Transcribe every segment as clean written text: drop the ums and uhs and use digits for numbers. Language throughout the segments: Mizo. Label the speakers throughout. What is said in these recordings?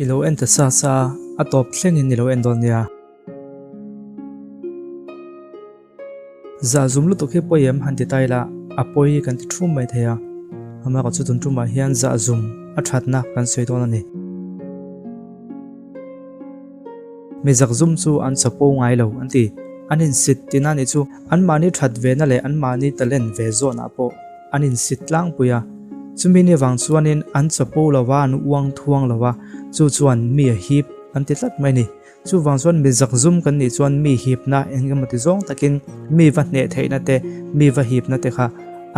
Speaker 1: I lo en ta sa sa a, a tawp thlengin i lo en dawn nia. Zah zum lutuk hi pawi em han ti ta ila, a pawi kan ti thum mai thei a. Amaherawhchu tun tumah hian zah zum a thatna kan sawi dawn a ni. Mi zak zum chu an chapo ngai lo an ti. An insit tina nih chu anmahni that vena leh anmahni talent ve zawnah pawh an insit tlangpui a. Chumi ni vang chuanin an chapo lo va, an uang thuang lo va, chu chuan mi a hip an ti tlat mai a ni. Chuvang chuan mi zak zum kan nih chuan mi hipna eng emaw ti zawng takin mi va hneh theihna te, mi va hipna te kha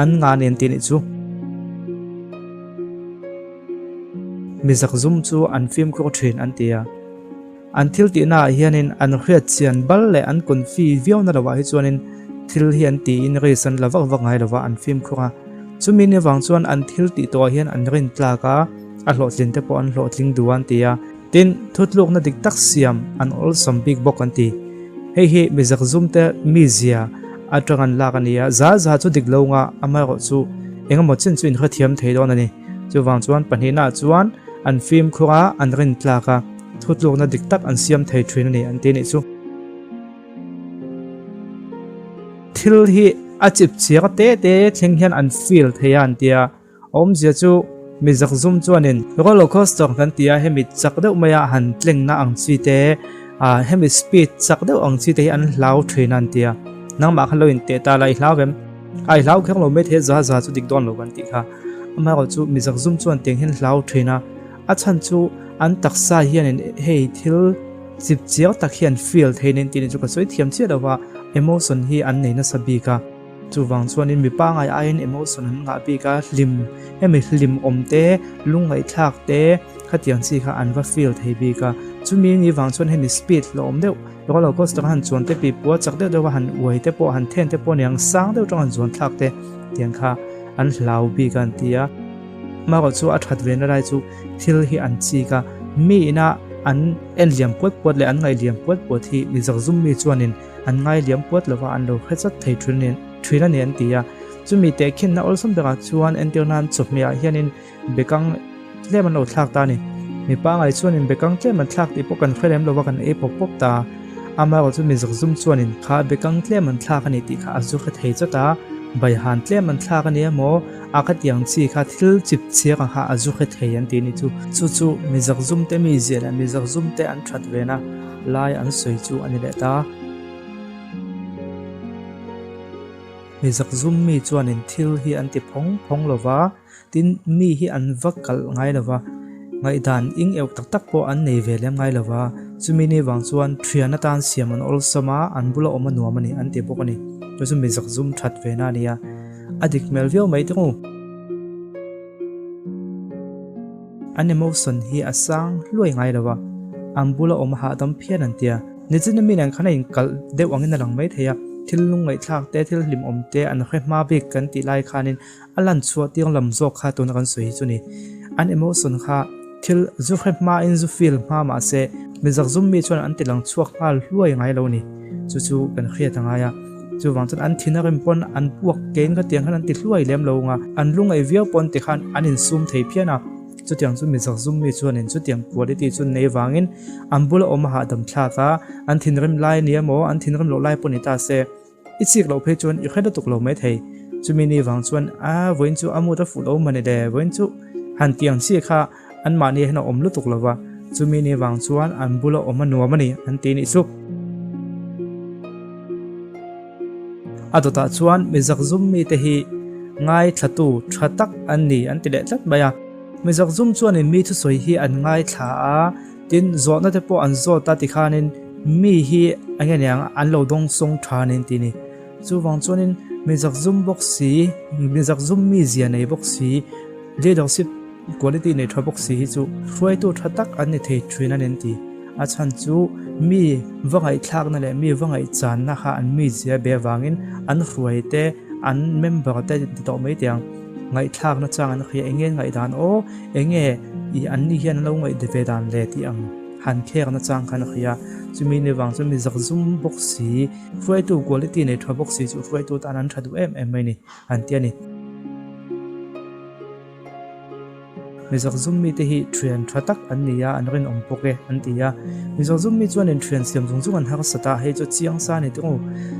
Speaker 1: an ngah nen tih nih chu. Mi zak zum chu an fimkhur thin an ti a. An thil tihna ah hianin an hriat chian bal leh an confi viau na lovah hi chuanin thil hi an tiin risk an la vak vak ngai lova an fimkhur a. Chumi ni vang chuan an thil tih tawhah hian an rin tlak a, a hlawhtlin te pawh an hlawhtling duh a an ti a. Tin, thutlukna dik tak siam an awlsam bik bawk an ti. Hei hi mi zakzumte mizia atang an lak a ni a, za za chu dik lo nga amaherawh chu engemaw chin chu inhrethiam thei dawn a ni. Chuvang chuan pahnihnaah chuan an fimkhur a, an rintlak a, thutlukna dik tak an siam thei thin a ni an ti nih chu. Thil hi a chip chiang te te thleng hian an feel thei a an ti a. Awmzia chu mi zakzum chuanin roller coaster kan ti a, hemi chak deuh maia han tlengna ang chi te, ah hemi speed chak deuh ang chi te hi an hlau thin a an ti a. Nangmah khan lo inteh ta la i hlau em? A i hlau kher lo mai thei za za chu dik dawn lo kan tih kha. Amaherawhchu mi zakzum chuan tiang hian hlau thin a, a chhan chu an taksa hianin hei thil chip chiang tak hi an feel thei nen tih ni chu ka sawi thiam chiah lo va, emotion hi an nei nasa bik a. Chuvang chuanin mi pangai aiin emotion an ngah bik a, hlim hemi hlim awm te, lungngaihthlak te khatiang chi kha an va feel thei bik a. Chumi ni vang chuan hemi speed hlawm deuh roller coaster han chuan te pipua chak deuh deuh a han uai te pawh han then te pawh aniang sang deuh tang han zuan thlak te tiang kha an hlau bik a an ti a. Amaherawh chu a that ve na lai chu thil hi an chik a, mi ina an en liam puat puat leh an ngaih liam puat puat hi mi zakzum mi chuanin An ngai liam puat lova an lo hre chat thei thin a thin a ni an ti a. Chumi tehkhinna awlsam berah chuan entir nan chawhmeh ah hianin bekang tlem an lo thlak ta a ni. Mi pangai chuanin bekang tlem an thlak tih pawh kan hre lem lova kan ei pawp pawp ta a. Amaherawh chu mi zakzum chuanin kha bekang tlem an thlak a ni tih kha a zu hre thei chat a, baihan tlem an thlak a ni emaw a khatiang chi kha thil chip chhiak ang kha a zu hre thei an ti a ni chu. Chu chu mi zakzum te mizia leh mi zakzum te an that ve na. Lai an sawi chu a ni leh ta. Mi zakzum mi chuanin thil hi an ti phawng phawng lo va, tin mi hi an va kalh ngai lo va, ngaihdan ing euh tak tak pawh an nei ve lem ngai lo va, chumi ni vang chuan thian atan siam an awlsam a, an bula awm a nuam a ni an ti bawk a ni. Chu chu mi zakzum that ve na a ni a, a dik hmel viau mai tawng u. An emotion hi a sang hluai ngai lo a, an bula awm a hahdam phian an tia. Nichina mi nen khan a inkalh deuh angin a lang mai thei a, thil lungngaihthlak te, thil hlimawm te an hre hma bik kan tih lai khanin a lan chhuah tiang lam zawk kha tuna kan sawi hi chu ni. An emotion kha thil zu hre hmain zu feel hma mah se mi zakzum mi chuan an ti lang chhuak nghal hluai ngai lo ni. Chu chu kan hriat a ngai a. Chuvang chuan an thin a rim pawn an puak kein khatiang khan an ti hluai lem lo ang a, an lungaih viau pawn tikhan an insum thei phian a. Chutiang chu mi zakzum mi chuanin chutiang quality chu nei vangin an bula awm a hahdam thlak a, an thinrim lai nia maw, an thinrim loh lai pawh ni ta se, i chik loh phei chuan i hre lutuk lo maithei. Chumi ni vang chuan a vawiin chu a mood a fuh lo mawni le, vawiin chu han tiang chi kha Anmahni hian a awm lutuk lo va, chumi ni vang chuan an bula awm a nuam a ni an ti nih chu. A dawtah chuan mi zakzum mite hi ngaithlatu tha tak an ni an ti leh tlat mai a. Mi zakzum chuanin mi thusawi hi an ngaithla a, tin zawhna te pawh an zawt a tikhanin mi hi eng nge niang an lo dawngsawng tha a ni an ti ni. Chuvang chuanin mi zakzum bawk si, mi zakzum mizia nei bawk si, Leadership quality nei tha bawk si hi chu hruaitu tha tak an ni thei thin a ni an ti. A chhan chu mi va ngaihthlakna leh mi va ngaihchanna kha an mizia be avangin an hruai te, an member te ti tawh mai teh ang. Ngaihthlakna chang an hria eng nge ngaihdan aw, eng nge i an ni hian an lo ngaih ve dan le tih ang han khekna chang khan a hria. Chumi ni vang chuan mi zakzum bawk si, hruaitu quality nei tha bawk si chu hruaitu tan an tha duh em em mai a ni. An ti a ni. Mi zakzum mite hi thian tha tak an ni a, an rinawm bawk e, an ti a. Mi zakzum mi chuan inthian siam zung zung an harsat a, hei chu chiang sa a ni tawh.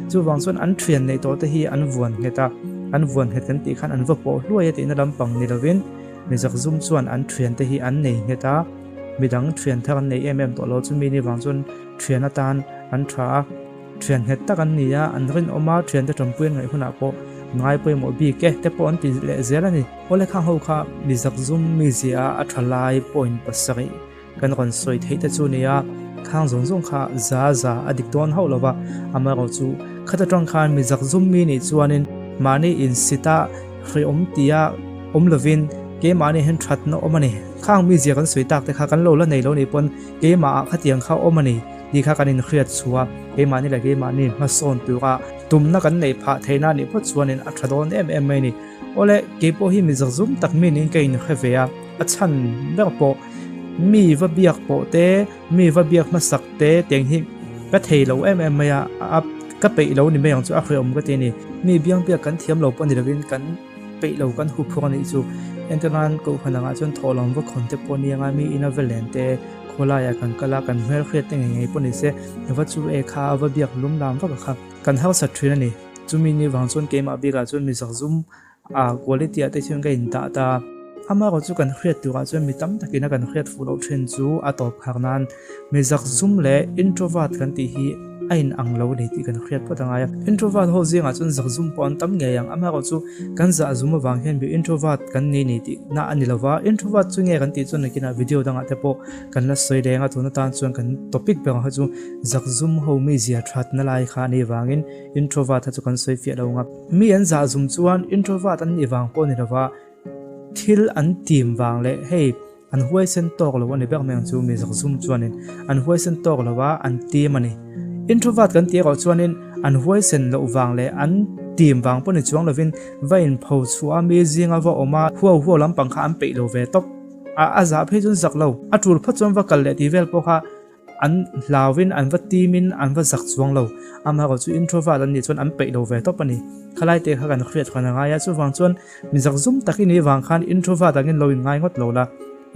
Speaker 1: Chuvang chuan an thian neih tawh te hi an vuan nghet a, an vuan nghet kan tih khan an va pawh hluai a tihna lampang ni lovin mi zakzum chuan an thian te hi an nei nghet a, midang thian thar an nei em em tawh lo. Chumi ni vang chuan thian atan an tha a. Thian nghet tak an ni a, an rinawm a, thiante tanpui an ngaih hunah pawh ngai pawimawh bik e te pawh an ti leh zel a ni. Awle khang ho kha mi zakzum mi zia a tha lai point pasarih kan rawn sawi theih te chu a ni a, khang zawng zawng kha za za a dik dawn hauh lo va, amaherawh chu khat atang khan mi zakzum mi nih chuanin mahni insit a hrehawm tia awm lovin keimahni hian thatna awm a ni. Khang mi zia kan sawi tak te kha kan lo la nei lo nih pawn keimahah khatiang kha awm a ni. Ti kha kan inhriat chhuah a, keimahni leh keimahni hmasawn tura tumna kan neih phah theihna anih phawt chuanin a tha dawn em em mai a ni. Awle, keipawh hi mi zakzum tak mi niin ka inhre ve a, a chhan ber pawh mi va biak pawh te, mi va biak hmasak te tiang hi ka thei lo em em mai a, a ka peih lo ni mai ang chu a hrehawm ka ti a ni. Mi biang biak kan thiam lo pawh ni lovin kan peih lo kan hup phawk a nih chu. Entirnan Kohhran angah chuan thawhlawm va khawn te pawh nia mi ina va len te, Khawlaiah kan kal a, kan hmelhriat te ngei ngei pawh ni se, va chu e kha a va biak lum lam vak a kha. Kan harsat thin a ni. Chumi ni vang chuan keimah bikah chuan mi zakzum a quality ah te chuan ka indah ta. Amaherawh chu kan hriat turah chuan mi tam takin a kan hriat fuh loh thin chu a tawp khar nan mi zakzum leh introvert kan tih hi a in ang lo a ni tih kan hriat phawt a ngai a. Introvert ho zingah chuan zakzum pawh an tam ngei ang. Amaherawh chu kan zahzum avang hian mi introvert kan ni ni tih na a ni lova, introvert chu nge kan tih chuan nakinah video dangah te pawh kan la sawi leng a, tun atan chuan kan topic berah kha chu zakzum ho mizia thatna lai kha a nih vangin introvert kha chu kan sawi fiah lo ang a. Mi an zahzum chuan introvert an nih vang pawh a ni lova, thil an tim vang leh hei An huaisen tawk lo a ni ber mai ang chu mi zakzum chuanin an huaisen tawk lo a, an tim a ni. Introvert kan tih erawh chuanin an huaisen loh vang leh an tim vang pawh ni chuang lovin va inpho chhuah a, mi zinga va awm a, huau huau lampang kha an peih lo ve tawp. A a zah phei chuan zak lo, a tul phawt chuan va kal leh tih vel pawh kha An hlauin an va timin an va zak chuang lo. Amaherawh chu introvert an nih chuan an peih lo ve tawp a ni. Khalai te kha kan hriat khan a ngai a, chuvang chuan mi zak zum tak i nih vang khan introvert angin lo inngai ngawt lo la.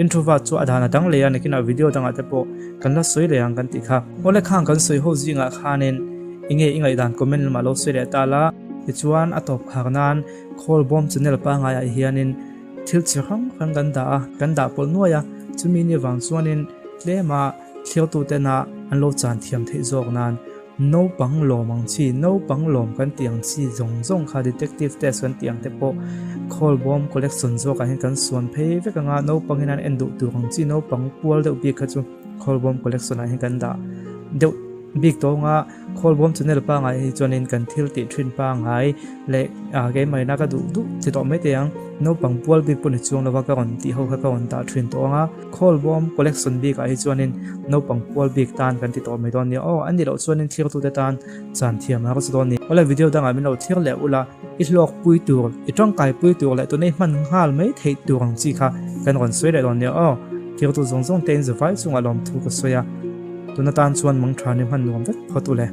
Speaker 1: Introvert chu a dan a dang leh a, nakinah video dangah te pawh kan la sawi leh ang kan tih kha. Awle khang kan sawi ho zingah khanin enge i ngaihdan comment lamah lo sawi leh ta la. Tichuan a tawp khar nan Khawlbawm channel pangaiah hianin Thil chi hrang hrang kan dah a, kan dah pawlh nuai a, chumi ni vang chuanin tlema thliartutena an lo chan thiam theih zawk nan naupang lawm ang chi, naupang lawm kan tih ang chi zawng zawng kha detective test kan tih ang te pawh khawlbawm collection zawkah hian kan suan phei vek ang a, naupangin an en duh tur ang chi naupang pual deuh bik kha chu khawlbawm collection ah hian kan dah deuh bik tawh ang a. Khawlbawm channel pangai hi chuanin kan thil tih thin pangai leh keimahina ka duh duh ti tawh mai thei ang. Naupang pual bik pawh ni chuang lova ka rawn tih ho kha ka rawn dah thin tawh ang a. Khawlbawm collection bikah hi chuanin naupang pual bik tan kan ti tawh mai dawn nia. Aw a nih loh chuanin thirtute tan chan thiam a rawt dawn ni. Awle video dangah min lo thlir leh ula i hlawk pui tur, i tangkai pui tur leh tuna i hman nghal mai theih tur ang chi kha kan rawn sawi leh dawn nia. Aw thirtu zawng zawng te in zavai chungah lawmthu ka sawi a. Tun atan chuan mangtha ni hman nuam vek phawt u le.